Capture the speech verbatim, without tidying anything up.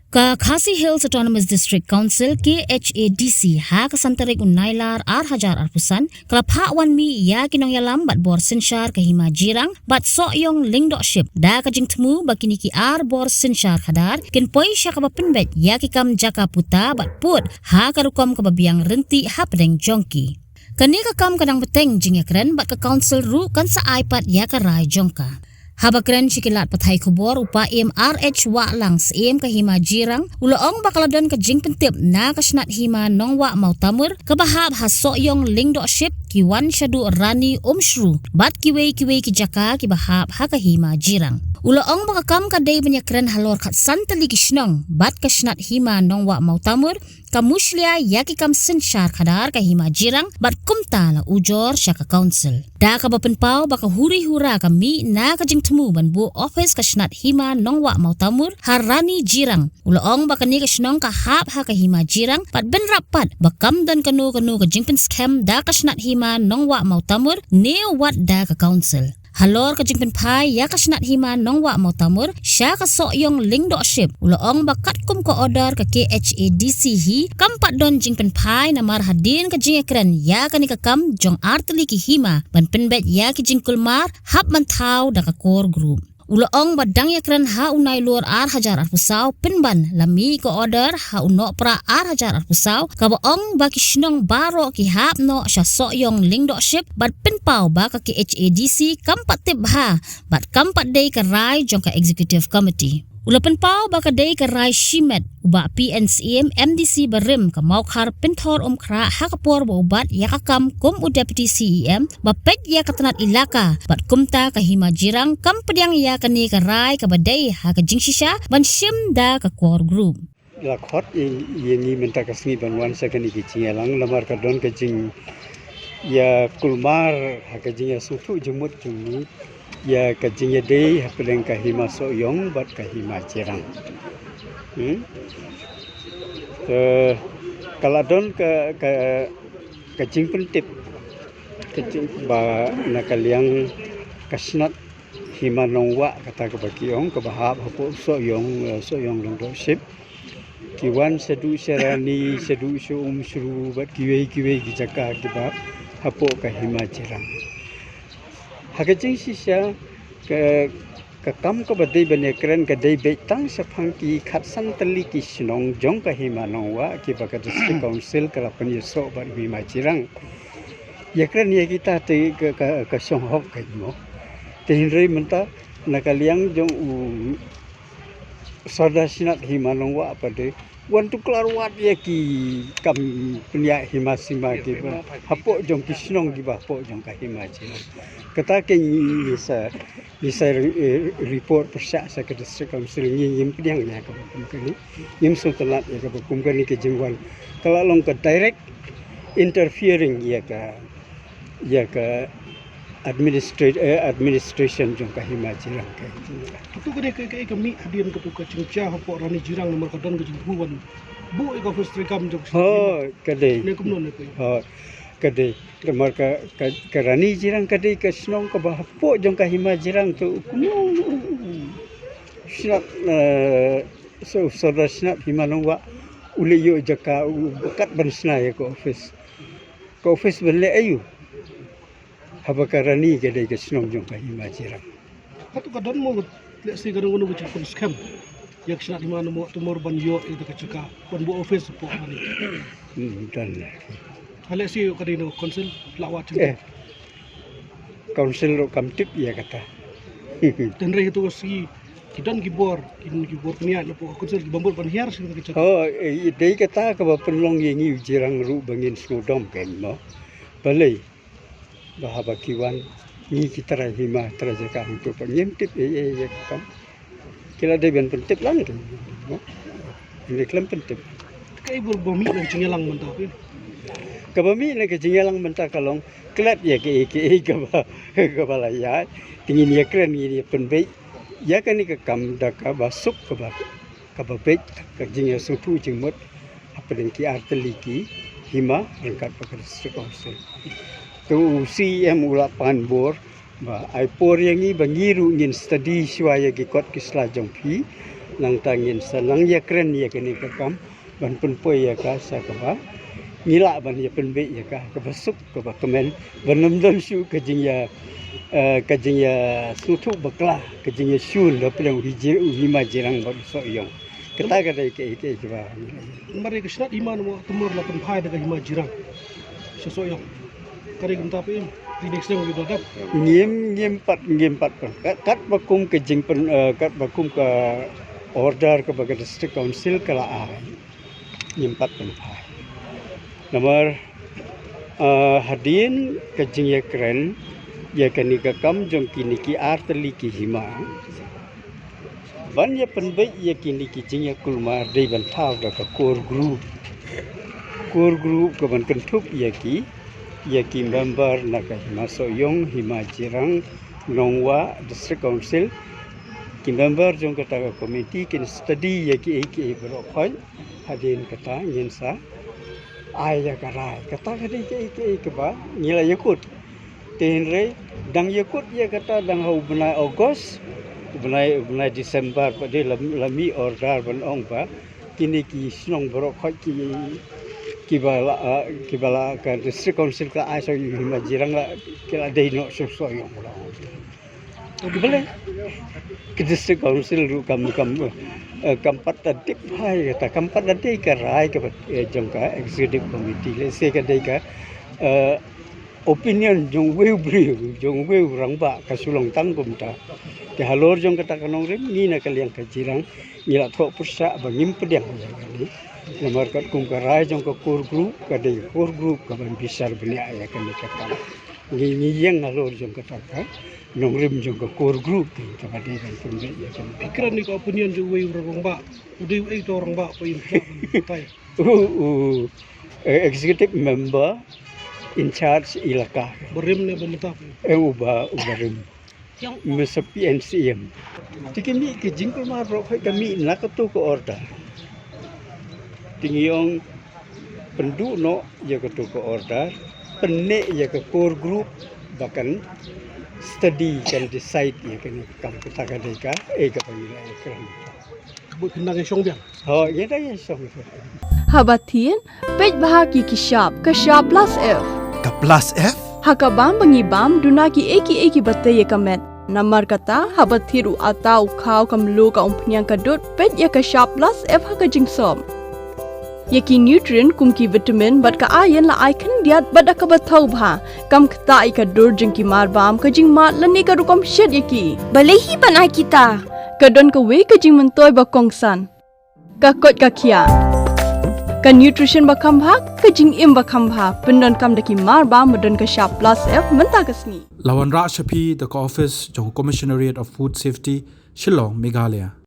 Ka Khasi Hills Autonomous District Council, K H A D C, ha ka san tarik u Nailar ar hajar arphew san, ka la phah wan mih ïa ki nongïalam bad bor synshar ka Hima Jirang bad Sohiong Lyngdohship da ka jingthmu ba kine ki ar bor synshar khadar kin poi sha kaba pynbeit ïa ki kam jaka puta bad pud ha ka rukom kaba biang ryntih hapdeng jong ki. Kane ka kam ka dang bteng jingïakren bad ka Council ruh kan sa ai pat ïa ka rai jong ka. Haba kren sha ki lad pathai khubor u Paiem R H Wahlang, Syiem ka Hima Jirang, u la ong ba ka la don ka jingpyntip na ka shnat Hima Nongwah Mawtamur kaba hap ha Sohiong Lyngdohship, ki wan shaduh Rani Umshru bad kiwei kiwei ki jaka kiba hap ha ka Hima Jirang. U la ong ba ka kam ka dei ban ïakren halor khatsan tylli ki shnong bad ka shnat Hima Nongwah Mawtamur ka mushlia ïa ki kam synshar khadar ka Hima Jirang bad kumta la ujor sha ka Council. Da kaba pynpaw ba ka huri hura ka mih na ka jingthmu ban buh ophis ka shnat Hima Nongwah Mawtamur ha Rani Jirang, u la ong ba kane ka shnong ka hap ha ka Hima Jirang bad bynrap pat ba kam don kano kano ka jingpynskhem da ka shnat Hima Nongwah Mawtamur ne wat da ka Council. Halor ka jingpynphai ïa ka shnat Hima Nongwah Mawtamur sha ka Sohiong Lyngdohship, u la ong ba katkum ka order ka K H A D C hi, kam pat don jingpynphai namar hadien ka jingïakren ïa kane ka kam jong ar tylli ki hima ban pynbeit ïa ki jingkulmar hap ban thaw da ka core group. U la ong ba dang ïakren ha u Nailur ar hajar arphew saw pynban la mih ka order ha u Nohprah ar hajar arphew saw kaba ong ba ki shnong baroh ki hap noh sha Sohiong Lyngdohship bad pynpaw ba ka K H A D C kam pat tip bha bad kam pat dei ka rai jong ka Executive Committee. U la pynpaw ba ka dei ka rai shimet u Bah P N Syiem, M D C barim ka Mawkhar Pynthorumkhrah ha ka por ba u bat ïa ka kam kum u Deputy C E M ba peit ïa ka tnat ilaka bad kumta ka Hima Jirang kam pdiang ïa kane ka rai kaba dei ha ka jingshisha ban shim da ka core group. La khot ïa, ïa ngi mynta ka sngi ban wan sha kane ka jingïalang namar ka don ka jingïakulmar ha ka jingïasngewthuh jingmut jong ngi ïa ka jingïadei hapdeng ka Hima Sohiong bad ka Hima Jirang. Hmm? Te ka la don ka, ka, ka jingpyntip ka jing, ba na ka liang ka shnat Hima Nongwah kata kaba ki ong kaba hap hapoh Sohiong, eh, Sohiong Lyngdohship. Ki wan shaduh sha Rani, shaduh sha Umshru bad kiwei kiwei ki jaka kiba hapoh ka Hima Jirang. Ha ka jingshisha ka, ka kam kaba dei ban ïakren ka dei beit tang shaphang ki khatsan tylli ki shnong jong ka Hima Nongwah kiba ka District Council ka la pynïasoh bad Hima Jirang. Ïakren ïa kita te ka, ka, ka shong hok ka mo. Te hynrei mynta na ka liang jong u Sordar Shnat Hima Nongwah pat de wan tuklar wat ïa ki kam pynïaid hima sima kiba hapoh jong ki shnong kiba hapoh jong ka Hima Jirang. Kata ka ngi sa, ngi sa, eh, report pyrshah sha ka District Council, ngi ngim pdiang ïa kaba kum kane. Ngim sngewtynnat ïa kaba kum kane ka jingwan. Ka la long ka direct interfering ïa ka, ïa ka administra-, eh, administration jong ka Hima Jirang ka. Katu ka dei ka, ka, ka mih hadien katu ka jingpyrshah hapoh Rani Jirang namar ka don ka jingthmu ban buh ïa ka office treikam jong ka. Oh, ka dei. Ne kumno ne ka. Oh, ka dei. Namar ka, ka, ka Rani Jirang ka dei ka shnong kaba hapoh jong ka Hima Jirang tu kumno. Shnat, eh, so, Sordar Shnat Hima Nongwah u leh ïoh jaka u kat ban shna ïa ka office. Ka office ban leh aïu? Haba ka Rani ka dei ka shnong jong ka Hima Jirang. Hato ka don mo, let's say, ka don kano ka jingpynskhem ïa ka shnat Hima Nongwah Tumor ban ïoh ïa ka jaka ban buh office hapoh Rani? Hmm, don. Ha, let's say ka dei na council, la wat. Eh. Council ruh kam tip ïa kata. Hynrei hato ka sngi ki don ki bor, ki, ki bor pynïaid hapoh council ki bamut ban hiar sha ka jaka. Oh, eh, dei kata kaba pynlong ïa ngi u Jirang ruh ba ngin sngewdom kein mo. Balei? Ba haba ki wan ngi ki trai hima trai jaka hangto pat ngim tip ei ei ïa ka kam. Ki la dei ban pyntip lang te. Ngi khlem pyntip. Kaei ba mih na ka jingïalang mynta phi? Kaba mih na ka jingïalang mynta ka long klet ïa kaei kaei kaba, kaba la ïaid. Te ngin ïakren, ngin ïa pynbeit ïa kane ka kam da kaba suk kaba, kaba beit, ka jingïasngewthuh jingmut hapdeng ki artylli ki hima ryngkat bad ka District Council. Te u C E M u la pan bor ba ai por ïa ngi ba ngi ruh ngin study shuwa ïa ki kot ki sla jong phi. Nangta ngin sa nang ïakren ïa kane ka kam ban pynpoi ïa ka sha kaba ngi lah ban ïa pynbeit ïa ka kaba suk kaba kmen, ban ym don shuh ka jingïa, eh, ka jingïa sngewthuh bakla, ka jingïa shun da pdeng u hima Jirang bad u Sohiong. Kata ka dei kaei kaei kaba ngi la ïa. Namar ka shnat hima na Tumor la pynphai da ka hima Jirang sha Sohiong. Ka dei kumta phi im. Di next time u dap. Ngim, ngim pat, ngim pat pyn. Kat, katba kum ka jingpyn, eh, katba kum ka order kaba ka District Council ka la ai, ngim pat pynphai. Namar, eh, hadien ka jingïakren ïa kane ka kam jong kine ki ar tylli ki hima, ban ïa pynbeit ïa kine ki jingïakulmar dei ban thaw da ka core group. Core group ka ban kynthup ïa ki, ïa ki member na ka hima Sohiong, hima Jirang, Nongwah, District Council. Ki member jong kata ka committee kin study ïa kiei kiei baroh khoit. Hadien kata ngin sa ai ïa ka rai. Kata ka dei kaei kaei kaba ngi la ïakut. Te hynrei dang ïakut ïa kata dang ha u bnai August, u bnai, u bnai December pat de la, la mih order ban ong ba kine ki shnong baroh khoit ki, kiba la, ah, kiba la ka District Council ka ai sha u hima Jirang la, ki la dei noh sha u Sohiong la. Balei ka District Council ruh kam, kam, eh, kam pat da tip hai kata, kam pat da dei ka rai kaba, eh, jong ka Executive Committee, lehse ka dei ka, eh, opinion jong uwei u briew, jong uwei u rangbah, ka shu long tang kumta. Te halor jong kata ka nongrim, ngi na ka liang ka Jirang ngi la thoh pyrshah ba ngim pdiang ïa kane. Namar katkum ka rai jong ka core group, ka dei core group ka ban bishar bniah ïa kane ka kam. Ngi, ngi ïeng halor jong kata ka nongrim jong ka core group te kaba dei ban pynbeit ïa kane. Kren ïa ka opinion jong uwei u rangbah, u dei uei uta u rangbah ba im pyrshah ban batai. U, u, eh, executive member in charge ilaka. Barim ne ba mynta? Eh, u ba, u barim. Masa P N C M. Te ki mih ki jingkulmar baroh khoit ka mih na katu ka order. Te ngi ong pynduh noh ïa katu ka order, pynneh ïa ka core group ba kan study, kan decide ïa kane ka kam. Kata ka dei kaei kaba ngi la ïakren. Ka bud khyndang ïa shong biang. Ho, ïa da ïa shong. Haba thied, peit bha ki ki shap, ka shap plus F. Ka plus F? Ha ka bam ba ngi bam, duna kiei kiei kiba tei ïa ka met. Namar kata, haba thied u atta, u khaw, ka mluh, ka umphniang, ka dud, peit ïa ka shap plus F ha ka jingsop. Ïa ki nutrient kum ki vitamin bad ka iron la ai khyndiat bad da kaba thaw bha. Kam ktah ïa ka dur jong ki mar bam, ka jingmad lane ka rukom shet ïa ki. Balei hi ban ai kita? Ka don kawei ka jingmyntoi ba kongsan. Ka koit ka khiah. Ka nutrition ba kham bha, ka jingim ba kham bha. Pyndonkam da ki mar bam ba don ka shap plus F mynta ka sngi. La wanrah sha phi da ka office jong Commissionerate of Food Safety, Shillong, Meghalaya.